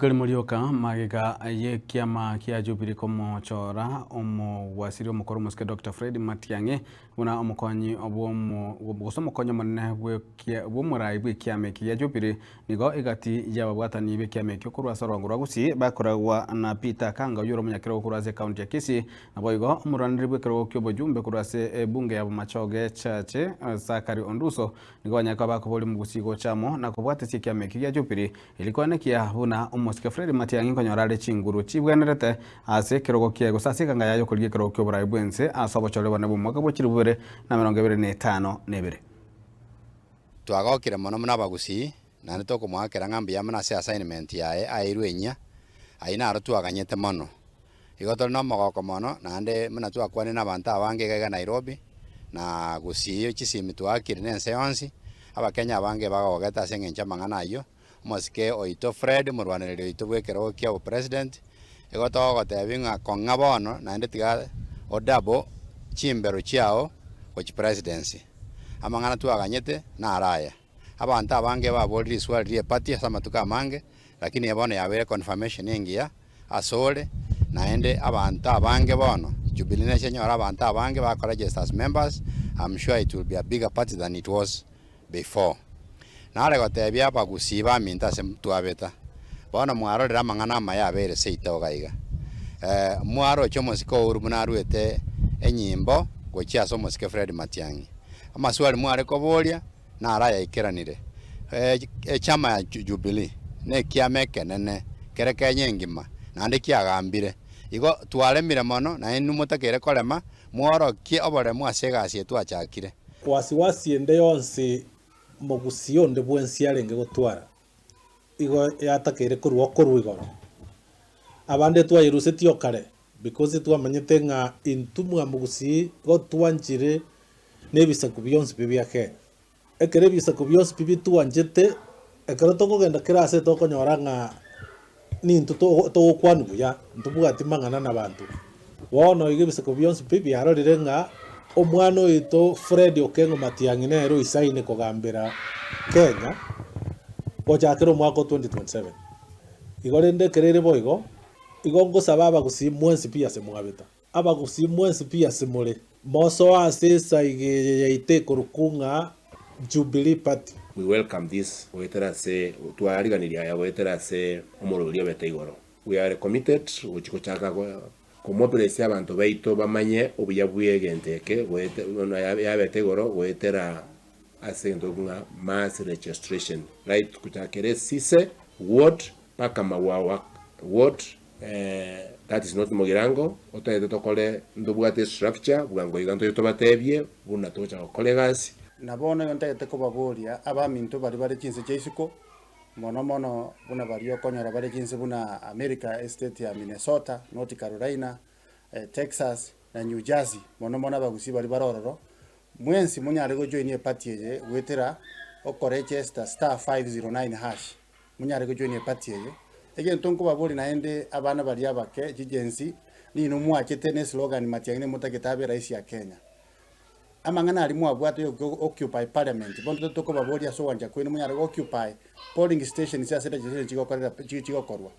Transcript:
Rituko erimo rioka magega y'ekiama kia Jubilee komochora omogwasiri omokoro omosike Doctor Fred Matiang'i buna omokonyi bw'omo gose omokonyi omonene bw'omorai bw'ekiama eke gia Jubilee nigo egati y'ababwatani b'ekiama ekio korwa ase orogongo rwa Gusii bakoragwa na Peter Kanga oyio ore omonyakerogo korwa ase ekaunti ya Kisii Naboigo omorwaneri bw'ekerogo ki'obojumbe korwa ase ebunge ya Bomachoge Chache Zachary Onduso nigo banyare koba bakoboria omogusii gocha amo na kobwatesia ekiama ekio gia Jubilee Erio koenekia buna omosike Fred Matiang'i nkonyora are chinguru chibwenerete ase ekerogo kiaye gose ase eganga yaye y'okorigia ekerogo ki'oboraai bw'ense ase obochore bone bw'omwaka bwe chilifu bibere na emerongo ebere na etano na ebere. Twagokire mono buna abagusii, naende tokomoakera ng'a mbuya mono ase assignment yaye aeirwe enyia, ayio naro twaganyete mono. Igo tore nomogoko mono, naende buna twakwanire nabanto abange iga iga Nairobi, na gusii chisimi twaakire na ense yonsi, abakenya abange bagogete ase eng'encho y'amang'ana ayio, omosike oito Fred omorwanereri oito bw'ekerogo kia obopresident, igo togogotebia ng'a kong'a bono naende tiga odouble chimbero chiao gochia presidency. Amang'ana twaganyete naro aya. Abanto abange baborire riswali ri'eparty ase amatuko amange, lakini eye bono yabeire confirmation engiya asore, naende abanto abange bono, Jubilee neche enyore abanto abange bakoregister as members, I'm sure it will be a bigger party than it was before. Nare gotebia abagusii baminto ase twabeta, bono mwarorire amang'ana amaya abeire seito iga iga. Mwaroche omosike Uhuru buna aruete enyimbo gochia ase omosike Fred Matiang'i. Amaswali mware koboria naro ayaikeranire. Echama ya Jubilee nekiama ekenene kere Kenya engima naende kiagambire. Igo twaremire mono na inwe motakeire korema, mworokie oboremu ase egasi eye twachakire. Wasiwasi ende yonsi mogusii onde bwensi arenge gotwara, igo yatakeire korwa okorwa igoro. Abande twayerusetie o kare because twamanyete ng'a intwe mwamogusii igo twanchire na ebisaku bionsi pi bia Kenya. Ekero ebisaku bionsi pi bitwanchete, ekero tokogenda kera ase tokonyora ng'a nintwe togokwanwa buya, ntobwati mang'ana na abanto. Bono iga ebisaku bionsi pi biarorire ng'a omwana oito Fred Okengo Matiang'i nere oisaine kogambera Kenya gochakera omwaka o 2027. Igo rende ekero ere boigo, igo ngosaba abagusii mwensi pi ase mwabeta. Abagusii mwensi pi ase more, mosoe ase esaiga eye yaito ekorokwa ng'a Jubilee Party. We welcome this goetera ase twariganirie aya goetera ase omoroberi obete igoro. We are committed gochi gochaka ko mobilize abanto baito bamanye obuya bwe egento eke goete buna yabete igoro goetera ase egento ng'a mass registration right gochakera esise ward mpaka magwawa ward That is not mogirango, otaete tokore ntobwate estructure bwango iga ntoche tobatebie buna togocha gokora egasi. Na bono igo ntagete kobaboria abaminto baria bare chinse chia isiko, mono mono buna baria okonyora bare chinse buna America, estate ya Minnesota, North Carolina, Texas, na New Jersey, mono mono abagusii baria bare ororo, mwensi monyare gojoinia eparty eye goetera okoregister *509#. Monyare gojoinia eparty eye. Egento nkobaboria naende abana baria abake, chigenzi, ninwe mwachete ne slogan Matiang'i nimotagete abe rais ya Kenya. Amang'ana aria mwabwate yo go occupy parliament, bono tokobaboria ase ogwancha kwaino monyare go occupy polling stations ase registration chigokorera chigokorwa.